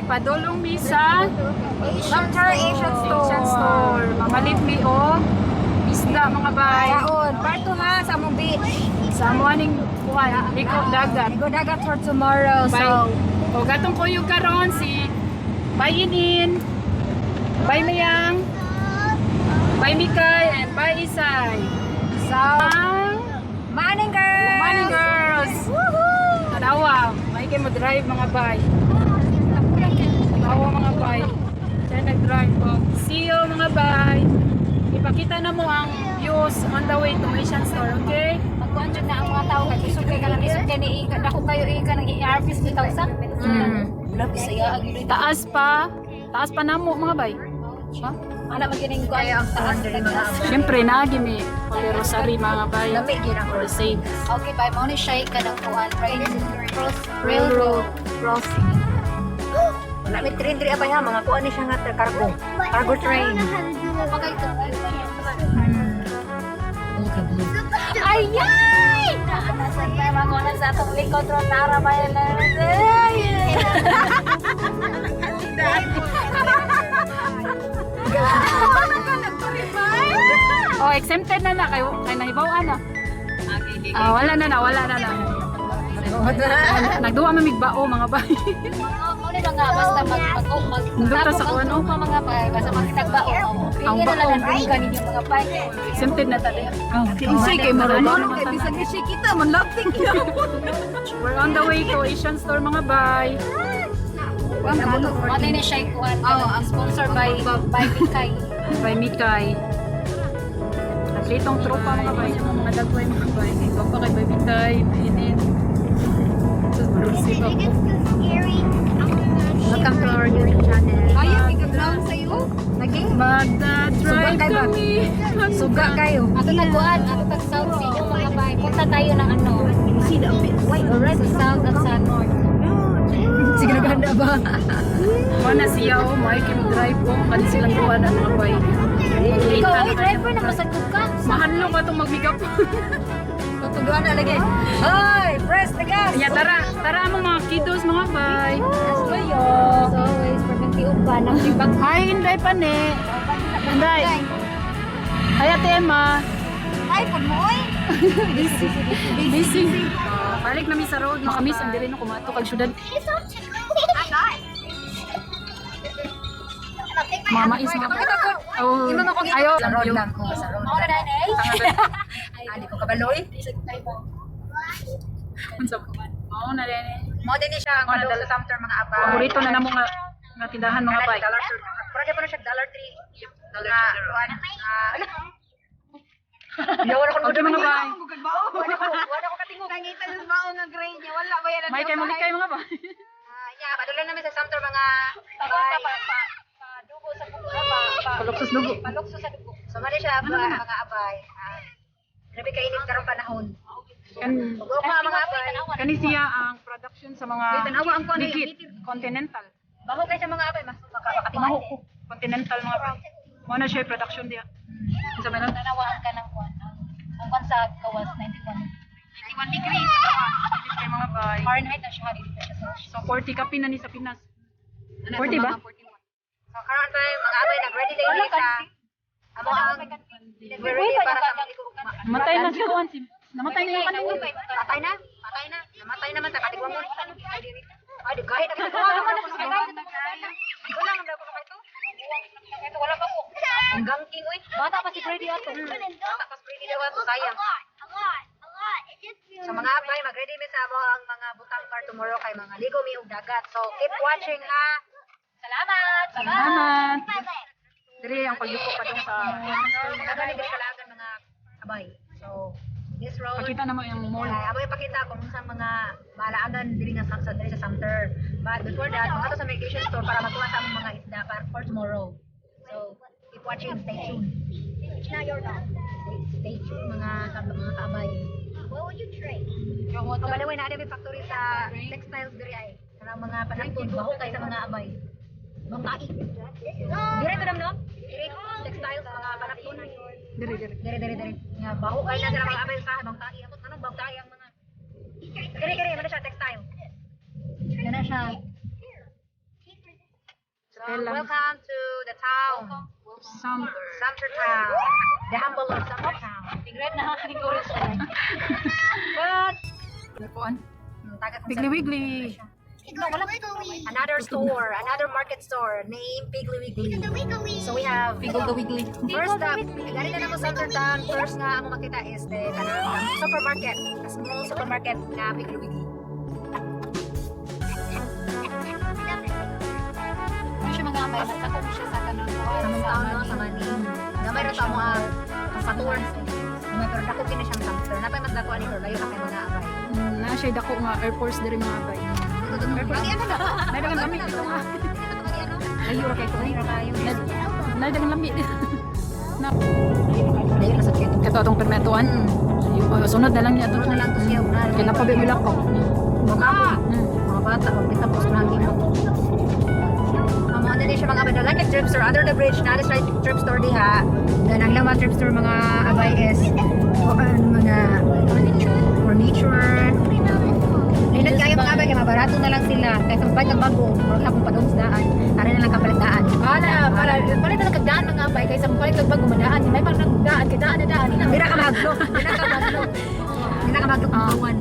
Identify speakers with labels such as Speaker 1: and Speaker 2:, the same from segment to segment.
Speaker 1: Padulong mi sa
Speaker 2: Sumter Asian Store.
Speaker 1: Asian Store. Mamalit mi og isda, mga bay.
Speaker 2: Kaon, part 2 ha sa among beach.
Speaker 1: Sa morning kuan, liko dagat.
Speaker 2: Go dagat for tomorrow.
Speaker 1: Bay.
Speaker 2: So,
Speaker 1: O gatong kuyog karon si Bay Inin, Bay Mayang, Bay Mikay, and Bay Isay.
Speaker 2: So
Speaker 1: Ang
Speaker 2: Maning girls!
Speaker 1: Money Girls!
Speaker 2: Woohoo!
Speaker 1: Tanawa, may kayo mo-drive, mga bay. Tanawa, mga bay. Siya nag-drive po. See you, mga bay. Ipakita na mo ang views on the way to Asian Store, okay?
Speaker 3: Magkuan jud na ang mga tao kay kusog kay kanang isog kay ni dako kayo ika nang i-harvest bitaw sa. Wala bisaya ang iloy.
Speaker 1: Taas pa. Taas pa namo, mga bay. Ha?
Speaker 3: Ana man gyud kuan ang taas taas.
Speaker 1: Siyempre, naagi mi Holy Rosary, mga bay.
Speaker 2: Lami gyud ang
Speaker 1: For the save.
Speaker 3: Okay, bye mo ni siya kanang kuan rail cross railroad crossing.
Speaker 2: Wala may train diri abay ha, mga kuan ni siya nga cargo. Cargo train.
Speaker 3: Pagay ko. Ayay! Nakasakay mga kuan sa atong likod ro tara ba yan? Ay!
Speaker 1: Oh, exempted na na kayo. Kay nahibaw na. Ah, wala na na, wala na na. Nagduwa mamigbao, mga bay.
Speaker 3: Mo ni mga basta mag mag mag
Speaker 1: Nindot ta sa kuan,
Speaker 3: ang
Speaker 1: oh.
Speaker 3: tropa, mga bay, basta makitagbao.
Speaker 1: Ang
Speaker 3: Ang
Speaker 1: bao.
Speaker 3: bao na lang ninyo, mga bay.
Speaker 1: Exempted na tali. Kinsay kay mura
Speaker 2: Ano kay bisag ni kita man lapting
Speaker 1: We're on the way to Asian Store, mga bay.
Speaker 3: Mo ni siya kuan. Oh, ang sponsor by Mikay.
Speaker 1: By Mikay. Naglitong tropa, mga bay. Mga dagway, mga bay. Ikaw pa kay Bay Mikay. Mainin.
Speaker 4: If it gets too scary, I'm gonna
Speaker 2: Welcome to our YouTube channel. Ayaw, ikaw sa iyo. Naging
Speaker 1: Magda-drive
Speaker 2: Suga kay ba?
Speaker 1: kami.
Speaker 2: Suga kayo.
Speaker 3: Ato tagkuan, ato tag South Cebu, mga bay. Punta tayo ng ano. Sa South at sa North.
Speaker 2: Sige, naghanda ba?
Speaker 1: Wala siya oh. May kim drive oh. Kani silang duwa na, mga bay.
Speaker 3: Ikaw ay driver na masagod ka.
Speaker 1: Mahanlo ka itong mag-makeup.
Speaker 2: Tutuguan na lagi. Hoy, press the gas.
Speaker 1: Ya, tara. Tara among mga kiddos, mga bay.
Speaker 3: As always, perfectly uban ang libag.
Speaker 1: Hi, Inday Pane. Inday. Hi, Ate Emma.
Speaker 2: Hi, pud mo oy.
Speaker 1: Busy. Balik nami sa road. Makamis ang dili no kumato kag syudad.
Speaker 4: It's so tickly. I'm not. I'm gonna pick my
Speaker 1: Mama is mga Oh, ayo.
Speaker 2: Sa road lang ko, sa road.
Speaker 3: Mao na dai.
Speaker 2: Adi ko kabaloy.
Speaker 1: Unsa ba? Mao na din.
Speaker 2: Mo din ni siya ang
Speaker 1: Mo na
Speaker 2: padung
Speaker 1: dala.
Speaker 2: sa Sumter, mga abay.
Speaker 1: Paborito na namo nga nga tindahan, mga bay.
Speaker 2: Dollar store. Mura gyud na siya Dollar Tree.
Speaker 1: Dollar
Speaker 2: Nga,
Speaker 1: Tree.
Speaker 2: kuan, nga, ala. Yawan ako
Speaker 1: Okay, mga bay.
Speaker 2: Wala ko katingog. Nangita sa bao nga gray niya. Wala ba yan?
Speaker 1: May kay malikay, mga bay.
Speaker 2: Ah, yeah, padulong namin sa Sumter, mga
Speaker 3: Pa
Speaker 2: bay.
Speaker 3: pa pa pa dugo sa buko pa pa.
Speaker 1: Paluksos dugo.
Speaker 3: Palukso sa dugo.
Speaker 2: So mali siya ba, mga abay. Ah, grabe kainit karong panahon.
Speaker 1: Kan
Speaker 2: Ug mga abay.
Speaker 1: kani siya ang production sa mga
Speaker 2: Wait, tanawa ang kuan,
Speaker 1: Ligit Continental.
Speaker 2: Baho kay sa mga abay, mas
Speaker 1: Maho ko. Continental, mga bay. Mao na siya yung production diya. Unsa ba na?
Speaker 3: Tanawaan ka ng kuan. Ang kuan sa gawas 91.
Speaker 2: 91 degrees.
Speaker 1: Init kay, mga bay.
Speaker 3: Fahrenheit na siya, dili pa siya Celsius.
Speaker 1: So 40 kape na ni sa Pinas.
Speaker 2: Ano,
Speaker 1: 40 ba?
Speaker 2: So karon pa mga abay nag-ready tayo sa amo ang nag-ready para sa mga
Speaker 1: Namatay na si Kuan si namatay na yung kanin.
Speaker 2: Patay na, patay na. Namatay naman sa katigwa mo. Ay, di kahit ang katigwa naman ako sa Wala naman daw ko kaito.
Speaker 3: Ito wala pa ko.
Speaker 2: Ang gangking oy.
Speaker 3: Bata pa si Brady ato.
Speaker 2: Bata pas pretty daw ato sayang.
Speaker 4: A lot, a lot, a lot. It just feels
Speaker 2: So mga abay, mag-ready mi sa amo ang mga butang car tomorrow kay mga ligo mi og dagat. So keep watching ha.
Speaker 3: Salamat. Bye.
Speaker 1: Salamat.
Speaker 4: my leg.
Speaker 1: Diri ang pagyuko padung sa
Speaker 2: Dagan ni diri kalagan, mga abay. So this road
Speaker 1: Pakita na mo yung mall.
Speaker 2: Ay, amo ipakita kung sa mga malaagan diri nga sa diri sa Sumter. But before that, mga sa Migration Store para magkuha sa among mga isda para for tomorrow. So keep watching, stay tuned.
Speaker 4: It's not your dog.
Speaker 2: Stay tuned mga kaabay.
Speaker 4: What would you trade?
Speaker 2: Oh, by the way, naa may factory sa textiles diri ay. Kanang mga panagton, baho kay sa mga abay. Mga tai. Dire to nam no? Dire textiles mga panagton.
Speaker 1: Diri diri.
Speaker 2: Dire dire dire. Nga baho kay na sila mga abay sa bang tai. Amot anong bang tai ang mga Dire dire man siya textile. Kana siya.
Speaker 1: Elam.
Speaker 2: Welcome to the town.
Speaker 1: Sumter.
Speaker 2: Sumter Town. The humble of Sumter Town.
Speaker 3: Regret na encourage siya.
Speaker 2: But,
Speaker 1: Kuan.
Speaker 2: taga kung
Speaker 1: Piggly Wiggly.
Speaker 2: Another store, another market store named Piggly Wiggly. So we have
Speaker 1: Piggle the Wiggly.
Speaker 2: First up, gani na namo sa Sumter Town. First nga amo makita is the kanang supermarket, a small supermarket nga Piggly Wiggly.
Speaker 3: Ano siya mga amay, basta kung siya sa kanang
Speaker 2: Sa mong town no, sa Manin. Gamay ra ta mo ang patur. Gamay pero dako kini siyang Sumter. Napay mas dako ani pero layo na kay mga abay.
Speaker 1: Na siya dako nga Air Force diri mga bay.
Speaker 2: Lagi ano na?
Speaker 1: Nay dagang lami dito nga. Layo ra kay ko.
Speaker 2: Layo ra kayo.
Speaker 1: Nay dagang lami. Na
Speaker 2: Layo na sa kito.
Speaker 1: kato atong permetuan. Oh, sunod na lang niya ato.
Speaker 2: Ano na lang to siya una.
Speaker 1: Kay napabi mo lang ko.
Speaker 2: Mga mga bata, pag kita post na hangin. Ang mga na siya mga abay. Like a thrift store, under the bridge, na siya thrift store diha. Then ang lama thrift store mga abay is kuan mga furniture. Linod kayo mga abay, kay mabarato na lang sila. Kaysa magbayad kag bago, murag hapon pa doon sa daan. Ara na lang kapalit daan.
Speaker 3: Para, para, palit na lang kag daan mga abay, kaysa palit kag bago madaan. May parang nagdaan, kay daan na daan. Ina,
Speaker 2: Hindi na ka mahadlok. Hindi na ka mahadlok. Hindi na ka mahadlok
Speaker 1: Ah.
Speaker 2: kung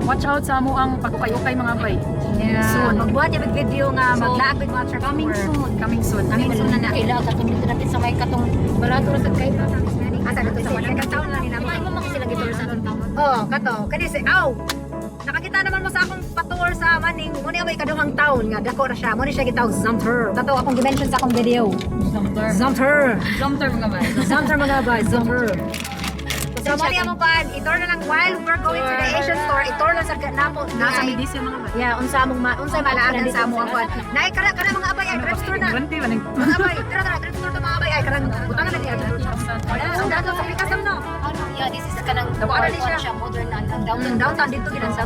Speaker 1: Watch out sa amo ang pag-ukay-ukay mga bay.
Speaker 2: Yeah.
Speaker 1: Soon.
Speaker 2: Magbuhat niya big video nga
Speaker 1: So,
Speaker 2: maglaag big mga thrift
Speaker 1: Coming
Speaker 2: store.
Speaker 1: soon. Coming soon.
Speaker 2: Coming soon na na.
Speaker 3: Kaila katong dito natin sa may katong barato ra sad kay.
Speaker 2: Asa dito sa second town lang nila.
Speaker 3: May mo mga sila gitour sa atong town.
Speaker 2: Oh, kato. Kani si aw. Nakakita naman mo sa akong patour sa Maning. Mo ni amay kaduhang town nga dako ra siya. Mo ni siya gitawag Sumter. Kato akong gi-mention sa akong video.
Speaker 1: Sumter.
Speaker 2: Sumter.
Speaker 1: Sumter mga bay.
Speaker 2: Sumter mga bay, Sumter. So mo ni among pan, itor na lang while we're going to the Asian store, itor lang sa namo.
Speaker 1: Nasa Midis yung mga bay.
Speaker 2: Yeah, unsa among ma, unsa malaagan sa among kuan. Nay kana kana mga abay ay thrift store na.
Speaker 1: Ganti ba nang
Speaker 2: Mga abay, tara tara thrift store to mga abay ay karang butangan na niya. Wala ang dato sa pikas no.
Speaker 3: Ano, yeah, this is kanang
Speaker 2: Dako na ni siya.
Speaker 3: siya modern na ang downtown.
Speaker 2: Downtown dito gidan sa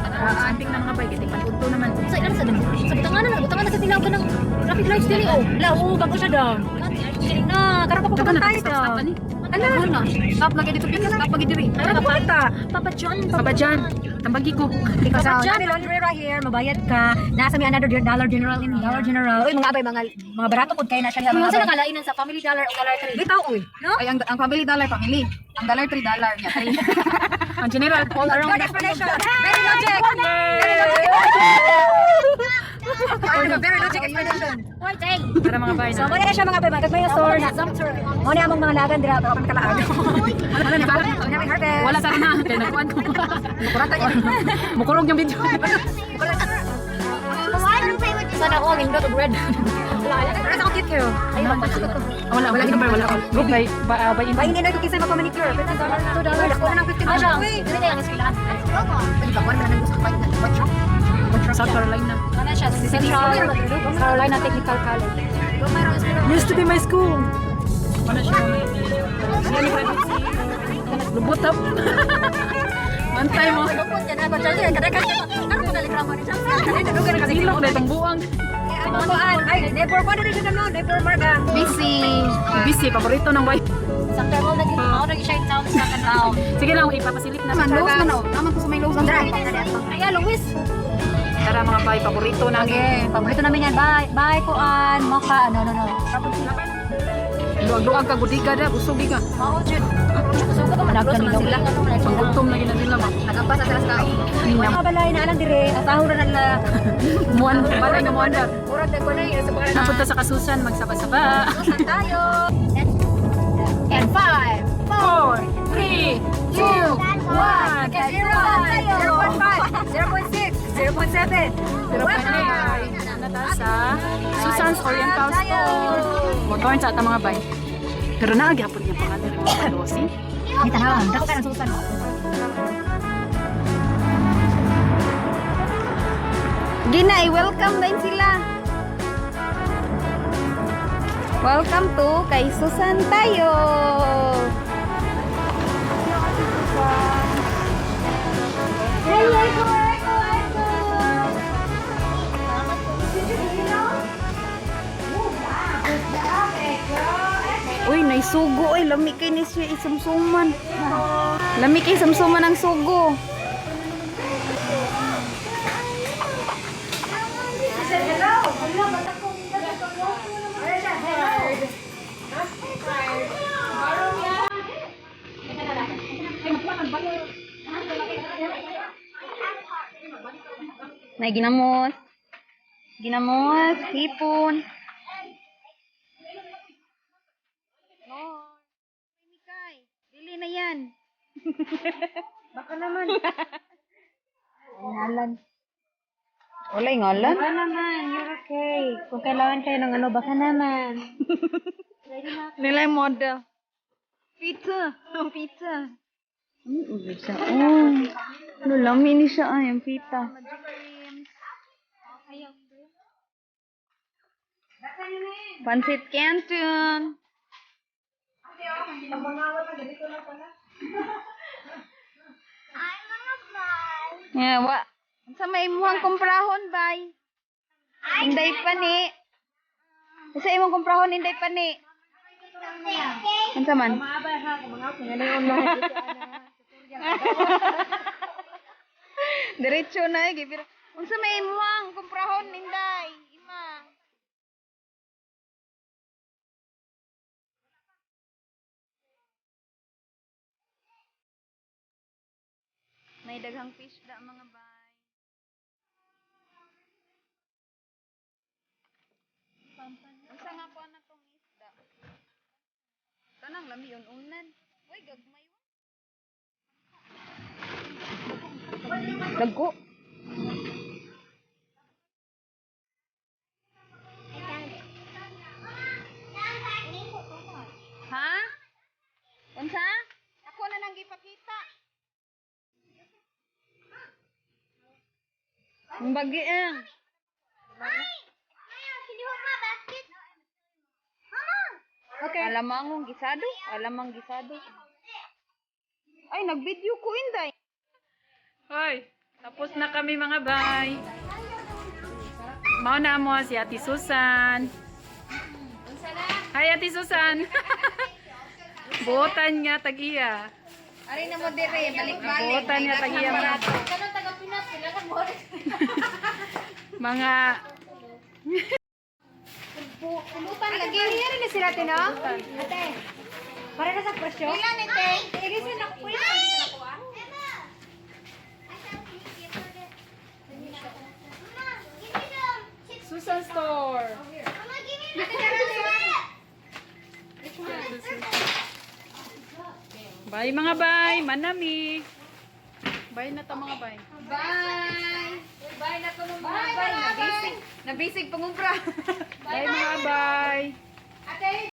Speaker 1: Amping na mga bay kay panudto naman.
Speaker 3: Sa ilan sa sa butangan na, butangan na sa tilaw kanang traffic lights dili oh.
Speaker 2: La, oo, bago siya daw.
Speaker 3: Dili na,
Speaker 2: Karon pa
Speaker 1: Dagan na
Speaker 2: tayo
Speaker 1: stop
Speaker 2: daw.
Speaker 1: stop ani. Ala na. Stop lagi dito pin. Stop lagi diri.
Speaker 2: Karon pa pupunta.
Speaker 3: Papa John,
Speaker 1: Papa Jan, tambagi ko.
Speaker 2: Because Papa laundry right here, mabayad ka. Nasa may another Dollar General in Dollar General. Uy, mga abay, mga barato pud kayo na siya. Mga
Speaker 3: Mga sa
Speaker 2: abay.
Speaker 3: nakalainan sa Family Dollar o Dollar Tree.
Speaker 2: Bitaw, uy. No?
Speaker 5: Ay, ang family dollar, family. Ang dollar, 3 dollar niya. 3.
Speaker 1: Ang general all around.
Speaker 2: Good explanation. Very logic. Very logic. Very logic explanation.
Speaker 3: Hoy, Tay.
Speaker 1: Para mga bay
Speaker 2: So,
Speaker 1: na.
Speaker 2: mo na siya mga abay, mga may stores. Mo na among mga lagan dira pero kami kalaag.
Speaker 1: Wala na ba?
Speaker 2: Mo na may harvest.
Speaker 1: Wala sa na. Kay nagkuan ko.
Speaker 2: Kurata niya.
Speaker 1: Mukurog yung video.
Speaker 3: Sana all in dot red.
Speaker 2: Pero sa akong cute kayo.
Speaker 3: Ay,
Speaker 1: Wala, wala number, wala. Group by by in.
Speaker 2: Ay, hindi na ko kisay magpa-manicure. $2. Ako na ng 50
Speaker 3: Ah, siya.
Speaker 2: Uy,
Speaker 3: Dili na yung eskwelahan.
Speaker 2: Pwede ba? Wala na nang gusto ko. What shop?
Speaker 1: South Carolina.
Speaker 3: Ano siya? Central Carolina Technical College.
Speaker 1: Used to be my school. Wala siya. Siya ni graduate si Lubot up. Antay mo. Hilok na itong buang.
Speaker 2: Ay, neighbor ko na rin siya no? Neighbor Mark ah.
Speaker 5: Busy.
Speaker 1: Busy, paborito ng wife.
Speaker 3: Sa thermal naging ako naging siya in town sa Canao.
Speaker 1: Sige lang, ipapasilip na.
Speaker 5: Man, lows man oh. Naman ko sa may lows ang
Speaker 3: Ay, Luis.
Speaker 1: Tara mga bay, paborito na.
Speaker 2: Okay, paborito namin yan. Bye. Bye, Kuan. Mocha. No, no, no.
Speaker 1: Luag-luag ka, gudiga da, busog di ka.
Speaker 3: Mao jud. Kusog ka man
Speaker 2: Nagdan sila.
Speaker 1: Panggutom lagi na sila ba.
Speaker 2: Nagampas na sila sa kain. Mga balay na alang dire. Asahura na nila.
Speaker 1: Muan, balay nga muan da.
Speaker 2: Murag na ko na yun. Sa pangalan na.
Speaker 1: Napunta sa kasusan, magsaba-saba.
Speaker 2: Susan tayo.
Speaker 3: And 5
Speaker 1: 4, 3, 2, 1.
Speaker 2: Okay, 0, 0.5, 0.6, 0.7.
Speaker 1: 0.8. Nata sa Susan's Oriental Store. Motor sa ata mga bay. Pero naagapon niya pangalan ng mga dosi.
Speaker 2: Ay, tanawan. Dako ka ng Susan.
Speaker 5: Gina, i-welcome din sila. Welcome to kay Susan tayo. Uy, naisugo oy, lami kay ni siya isumsuman. Lami kay sumsuman ang sugo. Nay ginamos. Ginamos, hipon. No. Mikay, dili na yan. Baka naman. Ngalan. Walay ngalan?
Speaker 3: Baka naman, you're okay. Kung kailangan kayo ng ano, baka naman.
Speaker 5: Nila yung model. Pizza. Ang pizza. Pizza. Oh. Ano, lami ni siya ay, ang pita. Pansit Canton.
Speaker 4: Ay, mga bay.
Speaker 5: Yeah, wa. Sa may imuhang kumprahon, bay. Inday pa ni. Sa imong kumprahon, inday pa ni. Unsa man? Diretso na eh, gibira. Unsa may imuhang kumprahon, inday? Ima. May daghang fish da mga bay. Unsa nga po na tong isda? Tanang lami unan. Uy, gagmay wa. Dagko. Ha? Unsa? Ako na nang gipakita. Ang bagi eh.
Speaker 4: Can you hold my basket? Mama!
Speaker 5: Okay. Alamang gisado, alamang gisado. Ay, nag-video ko inday.
Speaker 1: Hoy, tapos na kami mga bay. Mao na mo si Ate Susan. Hi Ate Susan. Buotan nga tag-iya.
Speaker 5: Ari na mo dire, balik-balik.
Speaker 1: Buotan nga tag-iya mga
Speaker 3: Kanang taga Pinas, kailangan mo rin.
Speaker 1: mga
Speaker 3: Pulutan lagi. Ano na sila, ate, no? Ate, para na sa presyo?
Speaker 5: Pila ni te?
Speaker 3: Ilisin ako po yun.
Speaker 4: Emma! I said, can you give her the... Mama, give me the chips.
Speaker 1: Susan store.
Speaker 4: Mama, give me the chips.
Speaker 1: Bye mga bay, manami. Bye na ta mga bay.
Speaker 5: Bye.
Speaker 3: Bye na ko mga bye.
Speaker 5: Nabisig, nabisig pangumpra.
Speaker 1: Bye mga bay.
Speaker 3: Ate,